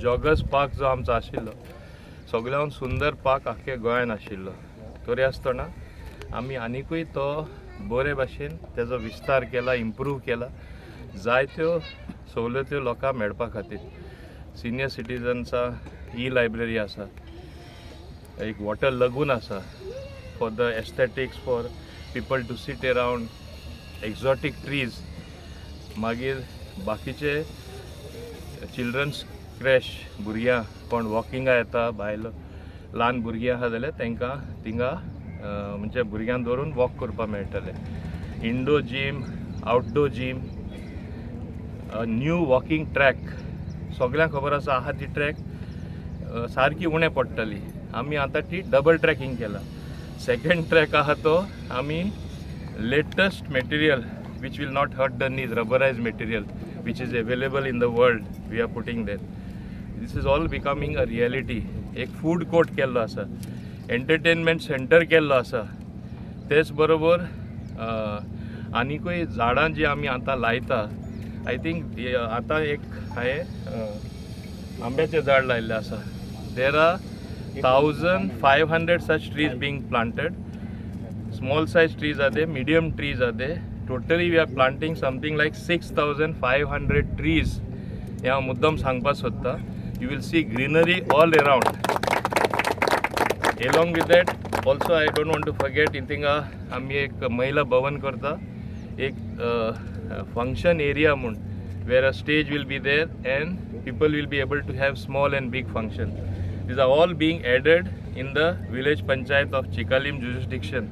Joggers park जो आमचो आशिल्लो सगळ्यान सुंदर पार्क आख्खे गोंयान आशिल्लो, तरी आसतना आमी आनिकूय तो बरे भाशेन तेजो विस्तार केला, इम्प्रूव केला, जायत्यो सवलत्यो लोकांक मेळपा खातीर. सिनियर सिटीजन्सा ई लायब्ररी आसा, एक वॉटर लगून आसा for the aesthetics, for people to sit around, exotic trees. मागीर बाकीचे चिल्ड्रन्स क्रॅश, भुरग्यां कोण वॉकिंगा येता, बायलो ल्हान भुरगीं आसा जाल्यार तांकां थिंगा म्हणजे भुरग्यांक दवरून वॉक करपाक मेळटलें. Indoor gym, outdoor gym, new walking track. सगळ्यांक खबर आसा आहा ती ट्रॅक सारकी उणें पडटली, आमी आतां ती डबल ट्रॅकिंग केला. सेकंड ट्रॅक आहा तो आमी latest material which will not hurt the knees, rubberized material which is available in the world, we are putting there. This is all becoming a reality. एक फूड कोर्ट केल्लो आसा, entertainment centre केल्लो आसा, तेच बरोबर आनिकूय झाडां जी आमी आतां लायता. I think आतां एक हांवें आंब्याचें झाड लायिल्लें आसा. There are 1500 such trees being planted. Small size trees are there, medium trees are there. Totally we are planting something like 6500 trees. हें हांव मुद्दम सांगपाक सोदता. You will see greenery all around. Along with that also I don't want to forget, थिंगा आमी एक महिला भवन करता, एक फंक्शन एरिया म्हूण, where a stage will be there and people will be able to have small and big function. These are all being added in the village panchayat of Chicalim jurisdiction.